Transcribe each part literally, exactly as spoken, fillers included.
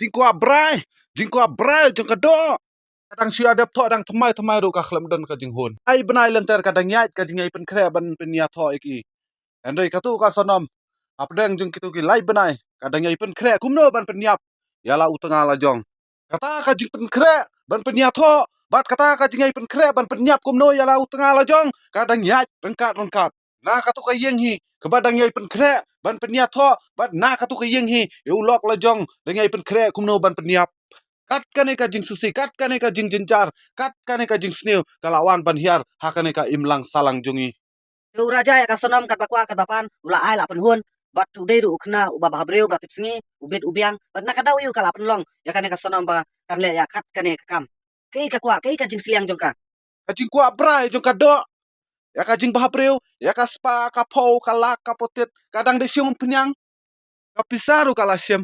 jingkwah brai, jingkwah brai jong ka doh. Ka dang shu ïa dep thoh dang thymmai thymmai ruh ka khlem don ka jinghun. Lai bnai lynter ka dang ïaid ka jingïai pynkhreh ban pynïathoh ïa ki. Hynrei katu ka Sonam, hapdeng jong kitu ki lai bnai ka dang ïai pynkhreh kumno ban pynïap ïa la u tnga la jong. Kata ka jingpynkhreh ban pynïathoh bad kata ka jingïai pynkhreh ban pynïap kumno ïa la u tnga la jong ka dang ïaid ryngkat ryngkat. Na katu ka ïing hi kaba dang ïai pynkhreh ban pynïathoh bad na katu ka ïing hi ïa u lok la jong dang ïai pynkhreh kumno ban pynïap. Kat kane ka jingsngewsih, kat kane ka jingjynjar, kat kane ka jingsniew ka la wan ban hiar ha kane ka imlang sahlang jong ngi. Te u Raja ïa ka Sonam katba kwah katba pan u la ai la pynhun, bad u dei ruh u khynnah uba bhabriew ba tipsngi, u bit u biang, bad na ka daw ïa u ka la pynlong ïa kane ka Sonam ba kan leh ïa kat kane ka kam. Kaei ka kwah, kaei ka jingsliang jong ka? Ka jingkwah brai jong ka doh, ïa ka jingbhabriew, ïa ka spah, ka phew, ka lak, ka putit, ka dang dei shim pynïang. Ka pisa ruh ka la shim.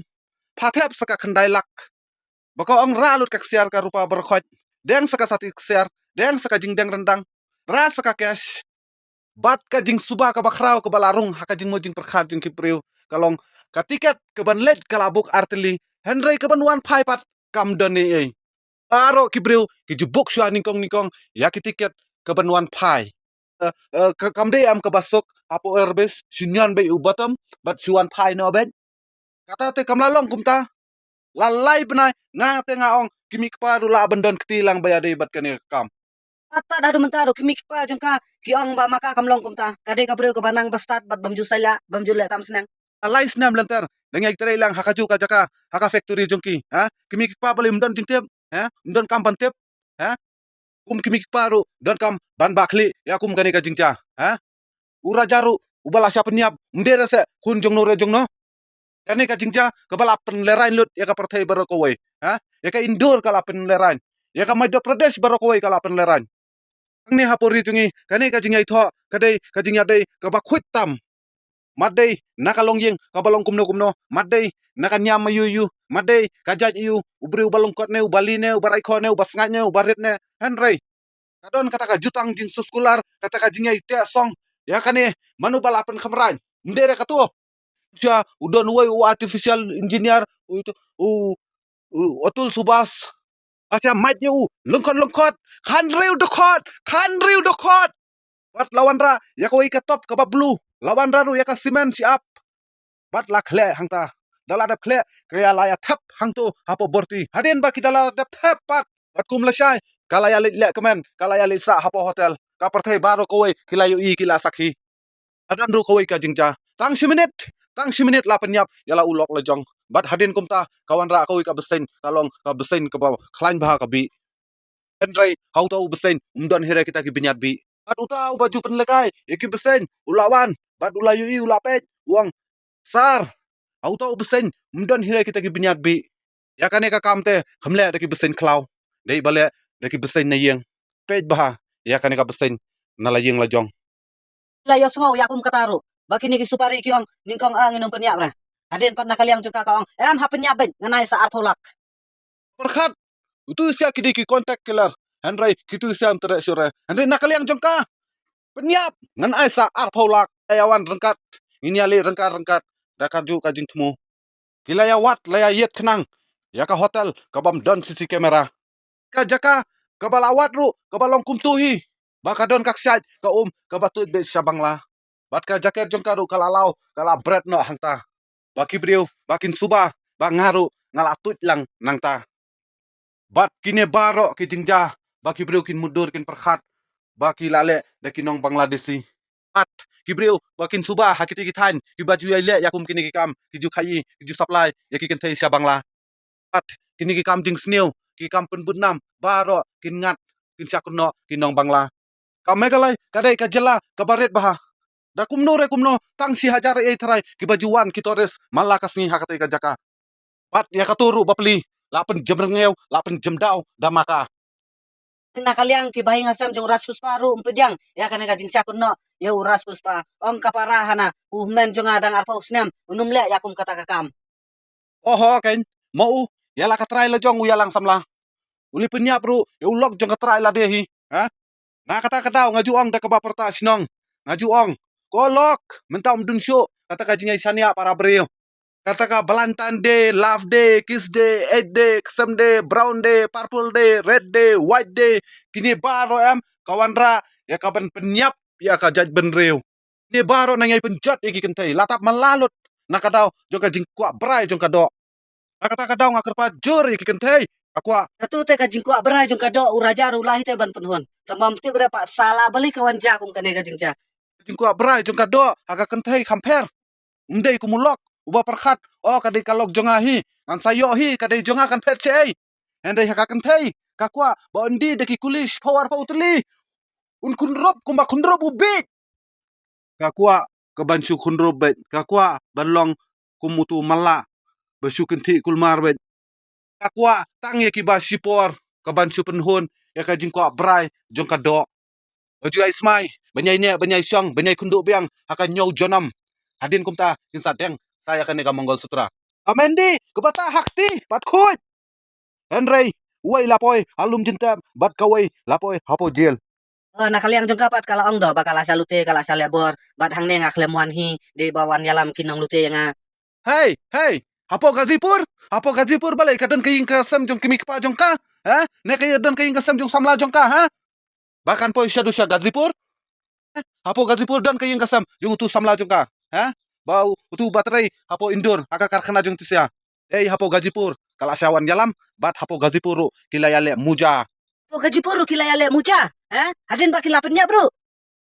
Pha thep sa ka khyndai lak. Ba ka ong rah lut ka ksiar ka rupa baroh khoit. Deng sa ka sati ksiar, deng sa ka jingdeng ryndang. Rah sa ka cash. Bad ka jingsuba kaba khraw kaba la rung ha ka jingmut jingpyrkhat jong ki briew ka long ka tiket kaban leit ka la buk artylli. Hynrei kaban wan phai pat kam don ei ei. Baroh ki briew ki ju buk shuwa nyngkong nyngkong ïa ki tiket kaban wan phai. Eh, eh, ka, kam dei em kaba suk hapoh Airbus, shu ñion beit u bottom bad shu wan phai noh beit. Kata te kam la long kumta. La lai bnai nga te nga ong ki mei ki pa ruh lah ban don kti lang ba ïadei bad kane ka kam. Kata da du mynta ruh ki mei ki pa jong ka ki ong ba ma ka kam long kumta. Ka dei ka briew kaba nang ba stad bad bym ju salia, bym ju leh tam sniang. La lai snem lynter dang ïai trei lang ha ka ju ka jaka, ha ka factory jong ki, ha? Ki mei ki pa balei ym don jingtip, ha? Ym don kam ban tip, ha? Kum ki mei ki pa ruh don kam ban bah khlieh ïa kum kane ka jingjia, ha? U Raja ruh uba la shah pynïap, ym dei re se khun jong no re jong no. Kane ka jingjia kaba la pynlehraiñ lut ïa ka pyrthei baroh kawei, ha? Ïa ka Indore ka la pynlehraiñ, ïa ka Madhya Pradesh baroh kawei ka la pynlehraiñ. Hangne hapoh ri jong ngi kane ka jingïaithoh ka dei ka jingïadei kaba khuid tam. Mat dei na ka longïing kaba long kumno kumno, mat dei na ka niam aïu aïu, mat dei ka jait aïu, u briew uba lyngkot ne, uba lih ne, uba raikhoh ne, uba sngaid ne, uba rit ne. Hynrei ka don kata ka jutang jingsoskular, kata ka jingïaiteh song ïa kane, mano ba la pynkhamrain? Ym dei re katu? Sha u don uwei u artificial engineer, u, u, u Atul Subas. Acha mait ïa u lyngkot lyngkot, khanriew dkhot, khanriew dkhot. Bad la wanrah ïa kawei ka top kaba blue, la wanrah ruh ïa ka cement shi ap. Bad la khleh hangta. Da la dep khleh ka ïa la ïa thep hangto hapoh Borti. Hadien ba ki da la dep thep pat, bad kum lashai ka la ïa leit leh kmen, ka la ïa leit sah hapoh hotel. Ka pyrthei baroh kawei ki la ïohi, ki la sakhi. La don ruh kawei ka jingjia. Tang shi minit, tang shi minit la pynïap ïa la u lok la jong. Bad hadien kumta ka wanrah kawei ka bseiñ, ka long ka bseiñ kaba khlaiñ bha ka bih. Hynrei ha uta u bseiñ ym don hi re kita ki bniat bih. Bad uta uba ju pynlekai ïa ki bseiñ u la wan bad u la ïohi, u la peit, u ong, "Sir, ha uta u bseiñ ym don hi re kita ki bniat bih. Ïa kane ka kam te khlem leh da ki bseiñ khlaw, dei ba leh da ki bseiñ na ïing. Peit bha ïa kane ka bseiñ na la ïing la jong." La ïohsngew ïa kum kata ruh ba kine ki supari ki ong, "Nyngkong a ngin ym pynïap re." Hadien pat na ka liang jong ka ka ong, "Em, hap pynïap beit, ngan ai sa arphew lak." Pyrkhat, utu sia ki dei ki contact killer, hynrei kitu sia ym treh shuh re. Hynrei na ka liang jong ka, "Pynïap, ngan ai sa arphew lak." Ïa wan ryngkat, ngin ïa leit ryngkat ryngkat da ka ju ka jingthmu. Ki la ïa wad, la ïa ïit khnang ïa ka hotel kaba ym don C C camera. Ka jaka kaba la wad ruh kaba long kumtu hi, ba ka don ka kshaid ka um kaba tuid beit sha bangla. Bad ka jaket jong ka ruh ka la law, ka la bret noh hangta. Ba ki briew ba kin suba ba nga ruh nga la tuid lang nangta. Bad kine baroh ki jingjia ba ki briew kin mutdur, kin pyrkhat ba ki la leh da ki nong Bangladeshi. Bad ki briew ba kin suba ha kiti ki thaiñ kiba ju ïai leh ïa kum kine ki kam, ki ju khaïi, ki ju supply ïa ki kynthei sha bangla. Bad kine ki kam jingsniew, ki kam pynbud nam, baroh kin ngat, kin shah kynnoh ki nong bangla. Ka Meghalaya ka dei ka jylla kaba rit bha. Da kumno re kumno, tang shi hajar ei ei tharai kiba ju wan ki tourist man la ka sngi ha katei ka jaka. Bad ïa katu ruh bapli la pynjem rngew, la pynjem daw da ma ka. Na ka liang ki bahaïing hasem jong u Rajpushpa ruh ym pdiang ïa kane ka jingshah kynnoh ïa u Rajpushpa. Ong ka para hana, "U hynmen jong nga dang arphew snem, un ym leh ïa kum kata ka kam." Oho, kein, mo u, ïa la ka trai la jong u ïalang samla. U leit pynïap ruh ïa u lok jong ka trai lade hi, ha? Na kata ka daw nga ju ong da kaba pyrta shnong, nga ju ong, "Ko lok, mynta ym dun shuh kata ka jingïashaniah para briew." Kata ka Valentine Day, Love Day, Kiss Day, Eight Day, Ksem Day, Brown Day, Purple Day, Red Day, White Day, kine baroh em ka wanrah ïa ka ban pynïap ïa ka jaitbynriew. Kine baroh nang ïai pynjot ïa ki kynthei, la tap man la lut na ka daw jong ka jingkwah brai jong ka doh. Na kata ka daw nga kyrpad jur ïa ki kynthei, ka kwah. Katu te ka jingkwah brai jong ka doh u raja ruh la hi te ban pynhun. Te mam tip re pat sa la balei ka wan jia kum kane ka jingjia. Jingkwah brai jong ka doh ha ka kynthei kham pher. Ym dei kum u lok uba pyrkhat, o ka dei ka lok jong nga hi, ngan sa ïoh hi, ka dei jong nga kan phet shaei. Hynrei ha ka kynthei ka kwah ba un die da ki kuli shiphew arphew tylli. Un khunrup kumba khunrup u bieit. Ka kwah ka ban shu khunrup beit, ka kwah ban long kum utu u malla ba shu kynthih kulmar beit. Ka kwah tang ïa kiba shipor ka ban shu pynhun ïa ka jingkwah brai jong ka doh. Ba ju ïai smai, ban ïai neh, ban ïai shong, ban ïai kynduh biang ha ka hynñiew junom. Hadien kumta kin sa deng sa ïa kane ka Mongol Sutra. Ka Mendi kaba tah ha kti pat khuid. Hynrei uwei la poi ha lum jingtep bad kawei la poi hapoh jel. Oh, na ka liang jong ka pat ka la ong doh ba ka la shah lute, ka la shah leh bor, bad hangne nga khlem wan hi, dei ba wan ïalam ki nonglute ïa nga. Hei, hei, hapoh Gazipur, hapoh Gazipur balei ka don ka ïing ka sem jong ki mei kpa jong ka? Ha? Ne ka don ka ïing ka sem jong samla jong ka, ha? Ba kan poi shaduh sha Gazipur? Hapoh Gazipur don ka ïing ka sem jong utu samla jong ka, ha? Ba utu ba trei hapoh Indore ha ka karkhana jong utu sha. Ei, hapoh Gazipur ka la shah wan ïalam, bad hapoh Gazipur ruh ki la ïaleh muja. Hapoh Gazipur ruh ki la ïaleh muja, ha? Hadien ba ki la pynïap ruh.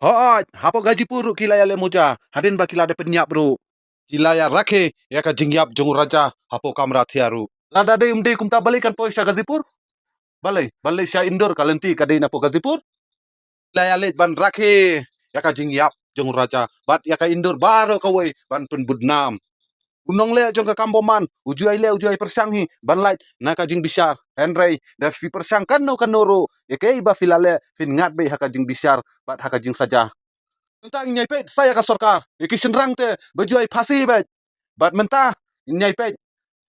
Hooid, hapoh Gazipur ruh ki la ïaleh muja, hadien ba ki la dep pynïap ruh. Ki la ïarakhe ïa ka jingïap jong u raja hapoh Kamrathia ruh. Lada dei ym dei kumta balei kan poi sha Gazipur? Balei, balei sha Indore ka lynti ka dei na hapoh Gazipur? La ïaleh ban rakhe ïa ka jingïap jong u raja bad ïa ka Indore baroh kawei ban pynbudnam. U nongleh jong ka kam bymman u ju ïai leh, u ju ïai pyrshang hi ban lait na ka jingbishar. Hynrei da phi pyrshang kano kano ruh ïa kaei ba phi la leh, phin ngat beit ha ka jingbishar bad ha ka jingsaja. Mynta ngin ïai peit sa ïa ka sorkar, ïa ki shynrang te ba ju ïai phasi beit. Bad mynta ngin ïai peit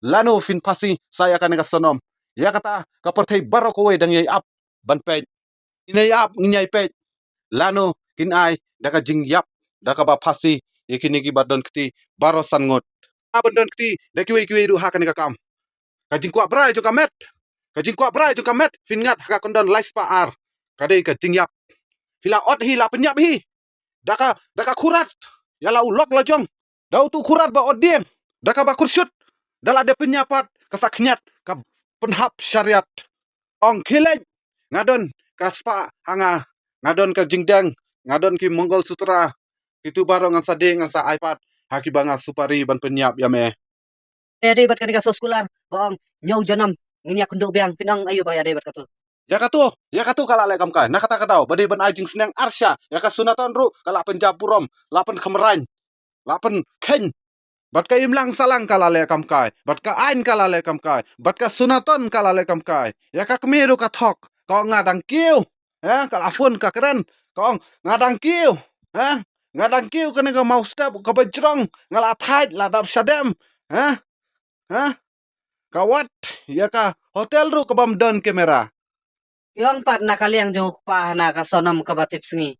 lano phin phasi sa ïa kane ka Sonam. Ïa kata ka pyrthei baroh kawei dang ïai ap ban peit. Ngin ïai ap, ngin ïai peit lano kin ai da ka jingïap, da kaba phasi ïa kine kiba don kti baroh san ngut. Ap ban don kti da kiwei kiwei ruh ha kane ka kam. Ka jingkwah brai jong ka met, ka jingkwah brai jong ka met phin ngat ha ka kyndon lai spah ar. Ka dei ka jingïap. Phi la ot hi, la pynïap hi da ka, da ka khurat ïa la u lok la jong. Da utu u khurat ba ot dieng, da kaba kyrshut, da la dep pynïap pat ka sa khñiat ka pynhap shariat. Ong khie leit, nga don ka spah ha nga, nga don ka jingdeng, nga don ki Mongol Sutra. Kitu baroh ngan sa die, ngan sa ai pat ha kiba nga supari ban pynïap ïa me. Ïa dei bad kane ka soskular ba ong hynñiew junom ngin ïa kynduh biang, phin ong aïu ba ïa dei bad katu. Ïa katu, ïa katu ka la leh kam kai. Na kata ka daw ba dei ban ai jingsneng arshah ïa ka Sunaton ruh ka la pynjah burom, la pynkhamrain, la pynkheiñ. Bad ka imlang sahlang ka la leh kam kai, bad ka aiñ ka la leh kam kai, bad ka Sunaton ka la leh kam kai. Ïa ka kmie ruh ka thok, ka ong nga dang kiew. Ha, ka la phone ka kren, ka ong nga dang kiew. Ha, nga dang kiew, kane ka mawstep kaba jrong nga la thait, la dap shadem. Ha? Ha? Ka wad ïa ka hotel ruh kaba ym don kamera. Ïong pat na ka liang jong u kpa na ka Sonam kaba tip sngi.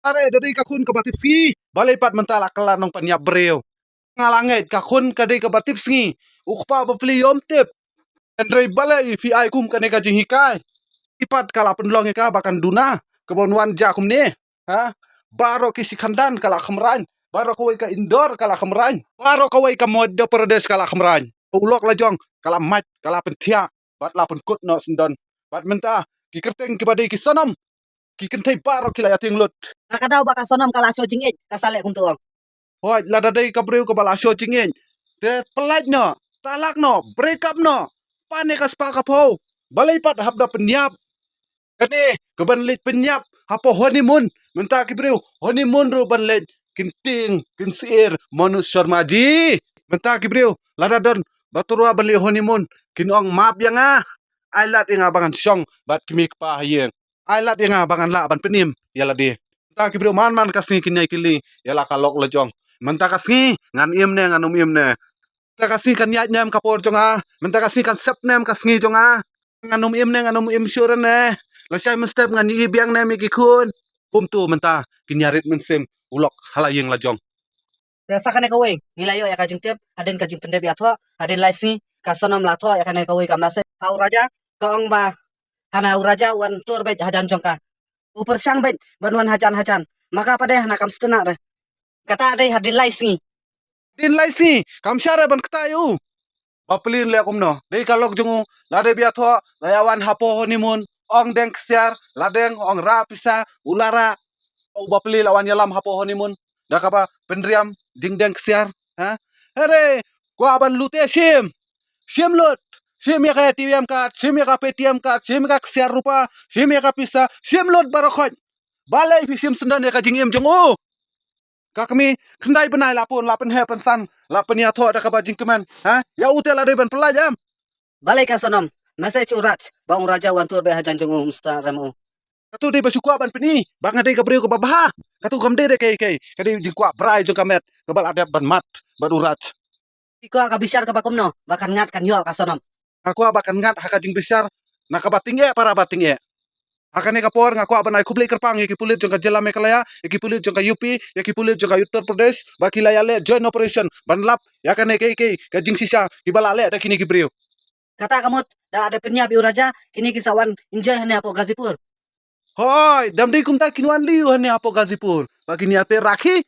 Are, da dei ka khun kaba tip sngi, balei pat mynta la kylla nongpynïap briew? Nga la ngeit ka khun ka dei kaba tip sngi, u kpa ba plie ym tip. Hynrei balei phi ai kum kane ka jinghikai? Phi pat ka la pynlong ïa ka ba kan duna, kaba wan wan ja kumne. Ha? Baroh ki shi khandan ka la khamrain, baroh kawei ka Indore ka la khamrain, baroh kawei ka Madhya Pradesh ka la khamrain. U lok la jong ka la mait, ka la pynthiah, bad la pynkut noh syndon. Bad mynta ki kyrteng kiba dei ki Sonam, ki kynthei baroh ki la ïatieng lut. Na ka daw ba ka Sonam ka la shoh jingïeit ka sa leh kumtu ong. Hooid, lada dei ka briew kaba la shoh jingïeit, te pyllait noh, talak noh, break up noh. Pan ïa ka spah ka phew. Balei pat hap da pynïap? Kane ka ban leit pynïap hapoh honeymoon. Mynta ki briew honeymoon ruh ban leit, kin tieng kin syier Manoj Sharma ji. Mynta ki briew lada don ba tyrwa ban leit honeymoon, kin ong map ïa nga. Ai lad ïa nga ba ngan shong bad ki mei kpa ha ïing. Ai lad ïa nga ba ngan lah ban pynim ïa lade. Mynta ki briew man man ka sngi kin ïai kylli ïa la ka lok la jong, mynta ka sngi ngan im ne ngan ym im ne? Mynta ka sngi kan ïaid ne em ka por jong nga? Mynta ka sngi kan sep ne em ka sngi jong nga? Ngan ym im ne ngan ym im shuh ne? Lashai mynstep ngan ïohi biang ne em ïa ki khun? Kumtu mynta kin ïarit mynsiem u lok ha la ïing la jong. Te sa kane kawei ngi la ïoh ïa ka jingtip hadien ka jingpyndep ïathoh, hadien lai sngi ka Sonam la thoh ïa kane kawei ka message ha u Raja, ka ong ba hana u Raja wan tur beit hajan jong ka. U pyrshang beit ban wan hajan hajan, ma ka pat de hana kam sngewtynnat re. Kata dei hadien lai sngi. Hadien lai sngi kam shah re ban kata ïa u. Ba plie leh kumno? Dei ka lok jong u, la dep ïathoh, la ïa wan hapoh honeymoon, ong deng ksiar, la deng, ong rah pisa, u la rah. U ba plie la wan ïalam hapoh honeymoon da kaba pynriam ding deng ksiar. Ha, hare, kwah ban lute shim. Shim lut. Shim ïa ka ATM card, shim ïa ka Paytm card, shim ïa ka ksiar rupa, shim ïa ka pisa, shim lut baroh khoit. Balei phi shim syndon ïa ka jingim jong u? Ka kmie khyndai bnai la pun, la pynheh pynsan, la pynïathoh da kaba jingkmen. Ha, ïa u te la dei ban pyllait em? Balei ka Sonam? Message u Raj ba u Raja wan tur beit hajan jong u, mesta rem u. Katu dei ba shu kwah ban pyni ba nga dei ka briew kaba bha. Katu kam dei de kei kei, ka dei jingkwah brai jong ka met kaba la dep ban mad bad u Raj. Phi kwah ka bishar kaba kumno ba kan ngat kan ïoh ka Sonam? Nga kwah ba kan ngat ha ka jingbishar na kaba tyngeh para ba tyngeh. Ha kane ka por nga kwah ban ai khublei kyrpang ïa ki pulit jong ka jylla Meghalaya, ïa ki pulit jong ka UP, ïa ki pulit jong ka Uttar Pradesh ba ki la ïaleh joint operation ban lap ïa kane kei kei ka jingshisha kiba la leh da kine ki briew. Kata ka mut da da pynïap ïa u Raja, kine ki sa wan enjoy hangne hapoh Ghazipur. Hoi, dam dei kumta kin wan liu hangne hapoh Ghazipur ba kin ïa te rakhi.